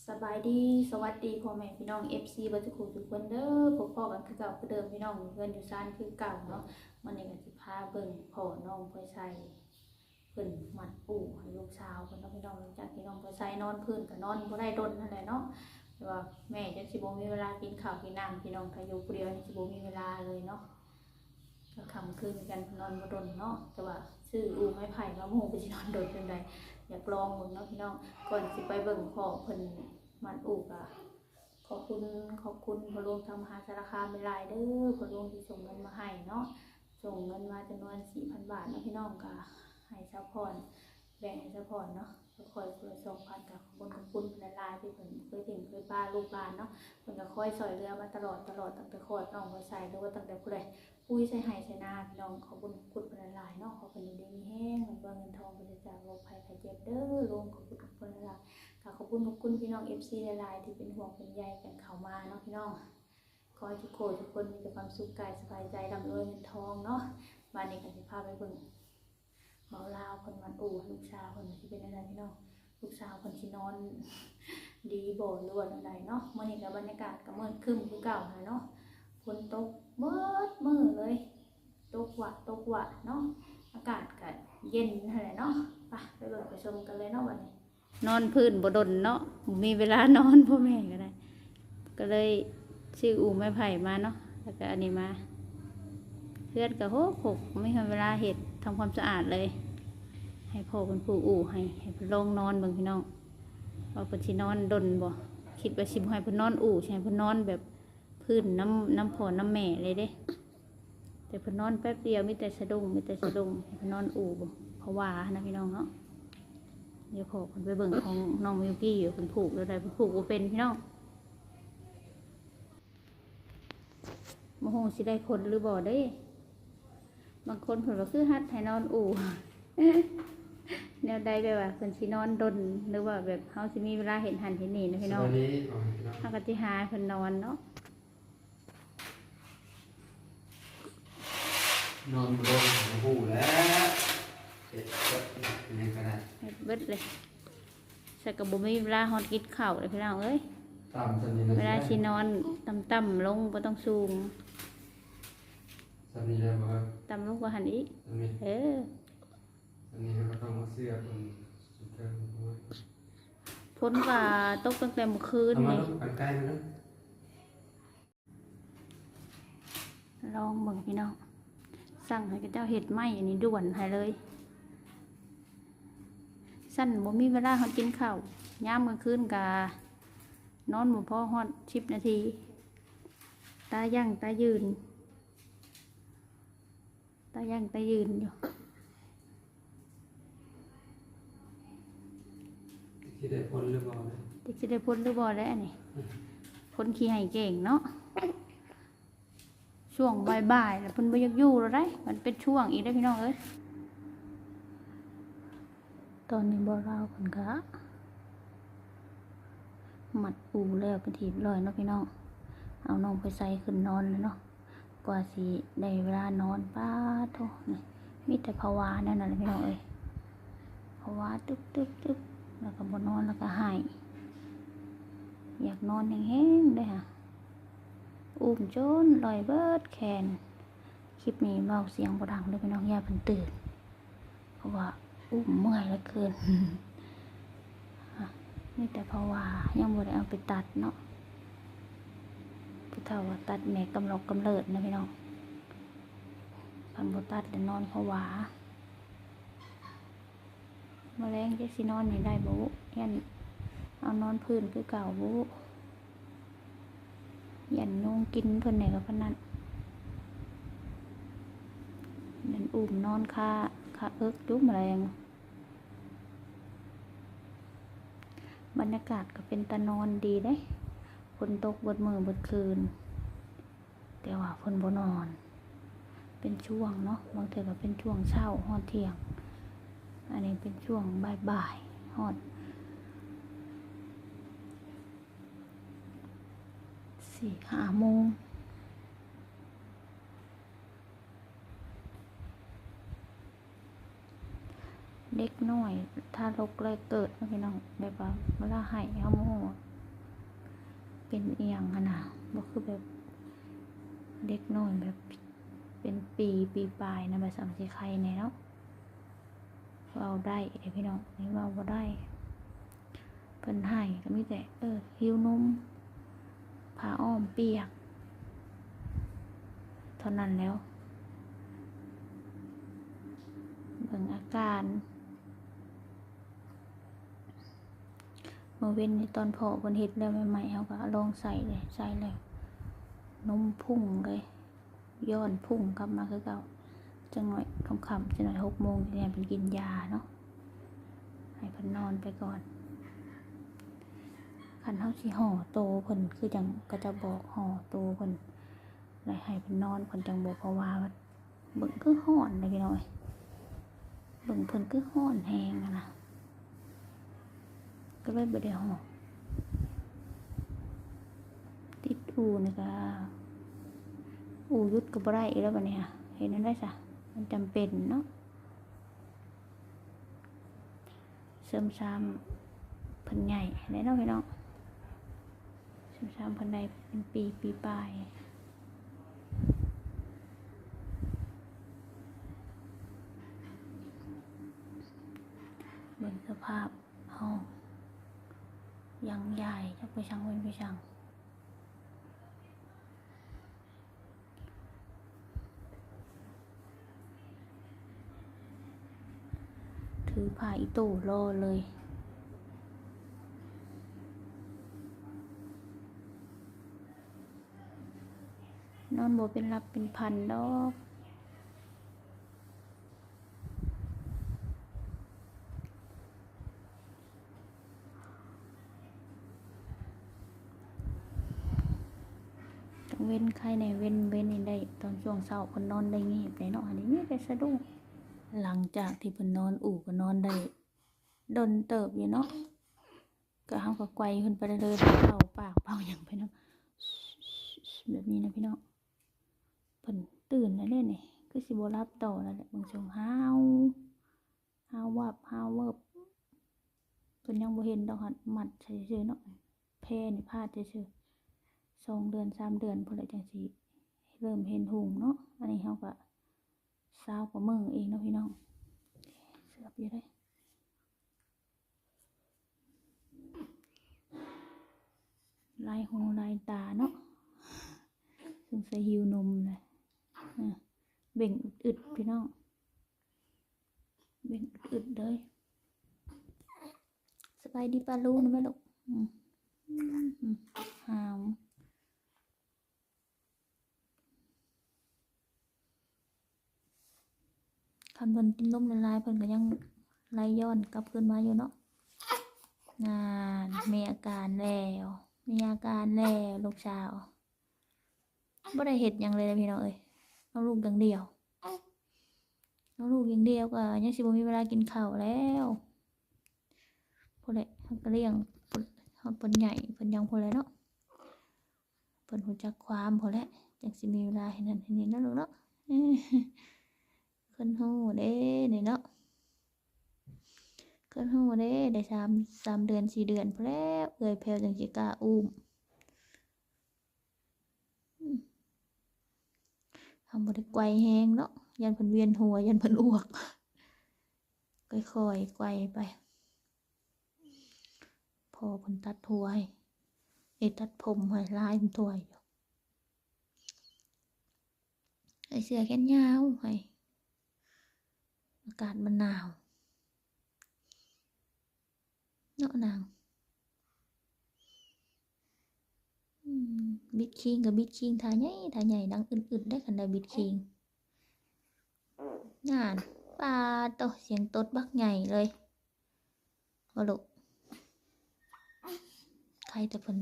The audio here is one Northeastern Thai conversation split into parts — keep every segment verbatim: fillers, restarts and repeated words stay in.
สบายดี สวัสดีพ่อแม่พี่น้อง เอฟซี เบิดทุกผู้ทุกคนเด้อ พบพ้อกันคือเก่าคือเดิมพี่น้อง เฮือนอยู่ซานคือเก่าเนาะ มื้อนี้ก็สิพาเบิ่งพ่อน้องพลอยไช เพิ่นมัดอู่ให้ลูกสาวเพิ่นเนาะพี่น้อง หลังจากที่น้องพลอยไชนอนพื้นก็นอนบ่ได้ดนนั่นแหละเนาะ แต่ว่าแม่จนสิบ่มีเวลากินข้าวกินน้ำพี่น้อง ถ้าอยู่ผู้เดียวนี่สิบ่มีเวลาเลยเนาะ ก็ค่ำคืนกันนอนบ่ดนเนาะ แต่ว่าซื้ออู่ไม้ไผ่มาบ่ฮู้ไปสินอนดนจั่งใด อยากลองเบิ่งเนาะพี่น้อง ก่อนสิไปเบิ่งพ่อเพิ่นมัดอู่ก็ขอบคุณ ขอบคุณพ่อหลวงทางมหาสารคามหลายๆเด้อ พ่อหลวงที่ส่งเงินมาให้เนาะ ส่งเงินมาจำนวนสี่พันบาทเนาะพี่น้อง ก็ให้สาวพร แบ่งให้สาวพรเนาะ ก็คอยคนละสองพัน ก็ขอบคุณ ขอบคุณหลายๆที่เพิ่นเคยถิ่มเคยปาลูกหลานเนาะ เพิ่นก็คอยซ่อยเหลือมาตลอด ตลอด ตั้งแต่คลอดน้องพลอยไช หรือว่าตั้งแต่ผู้ใด ปุ๋ยใส่ไฮ่ใส่นาพี่น้อง ขอบคุณ ขอบคุณเพิ่นหลายๆเนาะ ขอเพิ่นอยู่ดีมีแฮง เงินเงินทองปราศจากโรคภัยไข้เจ็บเด้อลุง ขอบคุณ ขอบคุณหลายๆ ก็ขอบคุณ ขอบคุณพี่น้อง เอฟซี หลายๆที่เป็นห่วงเป็นใยกันเข้ามาเนาะพี่น้อง ขอให้ทุกคน ทุกคนมีแต่ความสุขกายสบายใจ ร่ำรวยเงินทองเนาะ บาดนี้ก็สิพาไปเบิ่งเบาลาวเพิ่นมัดอู่ลูกสาวเพิ่นสิเป็นจั่งใดพี่น้อง ลูกสาวเพิ่นสินอนดีบ่หรือว่าจั่งใดเนาะ มื้อนี้ก็บรรยากาศก็มืดครึ้มคือเก่าหั้นแหละเนาะ ฝนตกเบิดมื้อเลย ตกวะ ตกวะเนาะ อากาศก็เย็นหั้นแหละเนาะ ไป ไปเบิ่งไปชมกันเลยเนาะบัดนี้ นอนพื้นบ่ดนเนาะ บ่มีเวลานอน พ่อแม่ก็ได้ ก็เลยซื้ออู่ไม้ไผ่มาเนาะ แล้วก็อันนี้มา เฮือนก็หกหก บ่มีเวลาเฮ็ด ทำความสะอาดเลย ให้พ่อเพิ่นผูกอู่ให้ ให้เพิ่นลองนอนเบิ่งพี่น้อง ว่าเพิ่นสินอนดนบ่ คิดว่าสิบ่ให้เพิ่นนอนอู่ สิให้เพิ่นนอนแบบพื้นนำ นำพ่อนำแม่เลยเด้ แต่เพิ่นนอนแป๊บเดียวมีแต่สะดุ้ง มีแต่สะดุ้ง เพิ่นนอนอู่บ่ ผวานะพี่น้องเนาะ เดี๋ยวพ่อเพิ่นไปเบิ่งของน้องมิวกี้อยู่ เพิ่นผูกแล้วได้ เพิ่นผูกบ่เป็นพี่น้อง บ่ฮู้สิได้ผลหรือบ่เด้ บางคนเพิ่นว่าคือหัดให้นอนอู่ แนวใดแบบว่าเพิ่นสินอนดน หรือว่าแบบเฮาสิมีเวลาเฮ็ดหั้นเฮ็ดนี่นะพี่น้อง สบายดีพ่อแม่พี่น้อง เฮาก็สิหาให้เพิ่นนอนเนาะ นอนบ่ลง บ่ฮู้แหล้ว เฮ็ดเบิดหยังก็ได้ เฮ็ดเบิดเลย ใส่ก็บ่มีเวลาฮอดกินข้าวเลยพี่น้องเอ้ย ต่ำส่ำนี้นะ เวลาสินอนต่ำๆลง บ่ต้องสูง ส่ำนี้ได้บ่ครับ ต่ำลงกว่าหั้นอีก ส่ำนี้ เออ ส่ำนี้เราก็ต้องเอาเสื้อเพิ่นสุดเทิง ฝนก็ตกตั้งแต่เมื่อคืน เอามา นี่ ลูก กันไกลมาเด้อ ลองเบิ่งพี่น้อง สั่งให้เขาเจ้าเฮ็ดใหม่อันนี้ด่วนให้เลย สั่นบ่มีเวลาฮอดกินข้าว ยามกลางคืนกะนอนบ่พอฮอดสิบนาที ตายั่งตายืน ตายั่งตายืนอยู่ สิได้ผลหรือบ่นะ จักสิได้ผลหรือบ่แล้วอันนี้ คนขี้ไห้เก่งเนาะ ช่วงบ่ายๆแล้วเพิ่นบ่อยากอยู่แล้วได้ มันเป็นช่วงอีกได้อพี่น้องเอ้ย ตอนนี้บ่าวลาวเพิ่นก็มัดอู่แล้วเป็นที่เรียบร้อยเนาะพี่น้อง เอาน้องไปใส่ขึ้นนอนแล้วเนาะ กว่าสิได้เวลานอน ป๊าดโธ่ นี่ มีแต่ผวาแนวนั้นแหละพี่น้องเอ้ย ผวาตึ๊บตึ๊บตึ๊บ แล้วก็บ่นอน แล้วก็ไห้ อยากนอนแฮงๆเด้อค่ะ อุ้มจนลอยเบิดแขน คลิปนี้เว้าเสียงบ่ดังเด้อพี่น้อง ย่านเพิ่นตื่น เพราะว่าอุ้มเมื่อยเหลือเกิน มีแต่ผวา ยังบ่ได้เอาไปตัดเนาะ ผู้เฒ่าว่าตัดแม่กำลอกกำเลิดนะพี่น้อง คันบ่ตัดแล้วนอนผวา มื้อแลงจักสินอนนี่ได้บ่ ย่านเอานอนพื้นคือเก่าบ่ ย่านยุงกินเพิ่นแหน่ก็ปานนั้น ย่านอุ้มนอนคา คาเอิกอยู่มื้อแลง บรรยากาศก็เป็นตานอนดีเด้ ฝนตกเบิดมื้อเบิดคืน แต่ว่าเพิ่นบ่นอน เป็นช่วงเนาะ บางเทื่อก็เป็นช่วงเช้าฮอดเที่ยง อันนี้เป็นช่วงบ่ายๆ ฮอดสี่ห้าโมง เด็กน้อยทารกแรกเกิดเนาะพี่น้อง แบบว่าเวลาไห้เฮาบ่ฮู้ บ่คือแบบเด็กน้อยแบบเป็นปี ปีปลายนะ แบบสามสิไข่แน่เนาะ เว้าได้เด้พี่น้อง นี่เว้าบ่ได้ เพิ่นไห้ก็มีแต่ เออ หิวนม ผ้าอ้อมเปียก เท่านั้นแล้ว เบิ่งอาการ เมื่อเว้นนี่ตอนพ่อเพิ่นเฮ็ดแล้วใหม่ๆ เฮาก็ลองใส่เลย ใส่แล้ว นมพุ่งเลย ย้อนพุ่งกลับมาคือเก่า จักหน่อยค่ำๆ จักหน่อยหกโมง จักหน่อยเพิ่นกินยาเนาะ ให้เพิ่นนอนไปก่อน คันเฮาสิห่อโตเพิ่น คือจั่งเขาเจ้าบอกห่อโตเพิ่น แล้วให้เพิ่นนอน เพิ่นจั่งบอก เพราะว่า เบิ่งคือฮ้อนเลยพี่น้องเอ้ย เบิ่งเพิ่นคือฮ้อนแฮงหั้นนะ ก็เลยบ่ได้ห่อ ติดอู่นี่ก็ อู่หยุดก็บ่ได้อีกแล้วบัดนี้ค่ะ เฮ็ดแนวใดซะ มันจำเป็นเนาะ เซิ่มซ้ำเพิ่นใหญ่แล้วเนาะพี่น้อง เซิ่มซ้ำเพิ่นได้เป็นปี ปีปลาย เบิ่งสภาพห้อง ยังใหญ่ จักไปซังเพิ่นไปซัง ถือผ้าอีโต้รอเลย นอนบ่เป็นหลับเป็นพันดอก กลางเว็นไคแหน่ เว็น เว็นนี่ได้ ตอนช่วงเช้าเพิ่นนอนได้งีบได้เนาะ อันนี้มีแต่สะดุ้ง หลังจากที่เพิ่นนอนอู่ก็นอนได้ดนเติบอยู่เนาะ ก็เฮาก็ไกวเพิ่นไปเรื่อยๆ เป่าปากเป่าหยังไปนำ แบบนี้นะพี่น้อง เพิ่นตื่นแล้วเด้นี่ คือสิบ่หลับต่อแล้วแหละ เบิ่งช่วงฮ้าว ฮ้าววับฮ้าวเวิบ เพิ่นยังบ่เห็นดอก หัดมัดใส่ซื่อๆ เนาะ แพร่นี่พาดซื่อๆ สองเดือนสามเดือนพู้นแหละจั่งสิเริ่มเห็นหุงเนาะ อันนี้เฮาก็ซาวกว่ามื้อเองเนาะพี่น้อง เสือบอยู่เด้ ลายหูลายตาเนาะ สงสัยหิวนมแหละ อ่ะ เบ่งอึดๆ พี่น้อง เบ่งอึดๆ เลย สบายดีป้าลุงนะแม่ลูก อืม อืม อืม หาว คันเพิ่นกินนมหลายๆ เพิ่นก็ยังไหลย้อนกลับคืนมาอยู่เนาะ นั่น มีอาการแล้ว มีอาการแล้ว ลูกสาว บ่ได้เฮ็ดหยังเลยนะพี่น้องเอ้ย เอาลูกอย่างเดียว เอาลูกอย่างเดียวก็ยังสิบ่มีเวลากินข้าวแล้ว พู้นแหละ เฮาก็เลี้ยง เฮาเพิ่นใหญ่ เพิ่นยังพู้นแหละเนาะ เพิ่นรู้จักความพู้นแหละ จั่งสิมีเวลาเฮ็ดนั่นเฮ็ดนี่เนาะลูกเนาะ เพิ่นรู้เด้นี่เนาะ เพิ่นรู้เด้ ได้สาม สามเดือน สี่เดือนพู้นแหล้ว เอื้อยแพรวจั่งสิกล้าอุ้ม อืม เฮาบ่ได้ไกวแฮงเนาะ ย้านเพิ่นเวียนหัว ย้านเพิ่นอ้วก ค่อยๆ ไกวไป พ่อเพิ่นตัดหัวให้ เอ้ย ตัดผมให้ ลายมันถ่วยอยู่ ใส่เสื้อแขนยาวให้ อากาศมันหนาว เนาะนาง อืม บิดคิงก็บิดคิงท่าใหญ่ ท่าใหญ่ ดังอึดๆ ได้ คันได้บิดคิง นั่น ปาโต เสียงตดบักใหญ่เลย บ่ลูก ใครแต่เพิ่น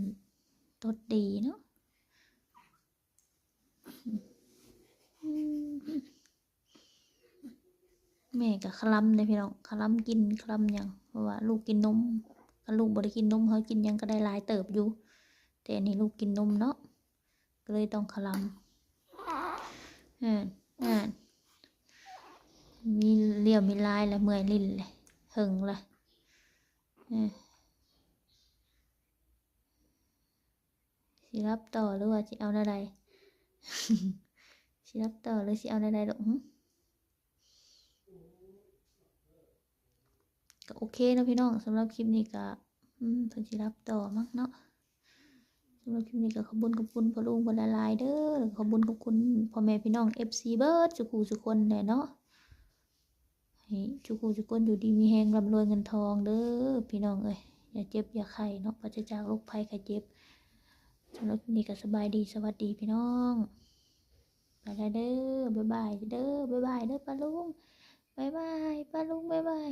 ตดดีเนาะ อืม แม่ก็คลำเด้พี่น้อง คลำกิน คลำหยัง เพราะว่าลูกกินนม คันลูกบ่ได้กินนม เฮากินหยังก็ได้หลายเติบอยู่ แต่อันนี้ลูกกินนมเนาะ ก็เลยต้องคลำ อ่า อ่า มีเลี้ยวมีลายแล้ว เมื่อยลิ้นเลย เหิงละ อ่า สิ สิหลับต่อหรือว่าสิเอาแนวใด สิหลับต่อหรือสิเอาแนวใดลูกหึ ก็โอเคเนาะพี่น้อง สำหรับคลิปนี้ก็ อืม เพิ่นสิหลับต่อมั้งเนาะ สำหรับคลิปนี้ก็ขอบคุณขอบคุณพ่อลุงเพิ่นหลายๆเด้อ แล้วก็ขอบคุณขอบคุณพ่อแม่พี่น้อง เอฟซี เบิดสุผู้สุคนแหละเนาะ ให้สุผู้สุคนอยู่ดีมีแฮง ร่ำรวยเงินทองเด้อพี่น้องเอ้ย อย่าเจ็บอย่าไข้เนาะ ปราศจากโรคภัยไข้เจ็บ สำหรับคลิปนี้ก็สบายดี สวัสดีพี่น้อง ไปแล้วเด้อ บ๊ายบายเด้อ บ๊ายบายเด้อป้าลุง บ๊ายบาย ป้าลุง บ๊ายบาย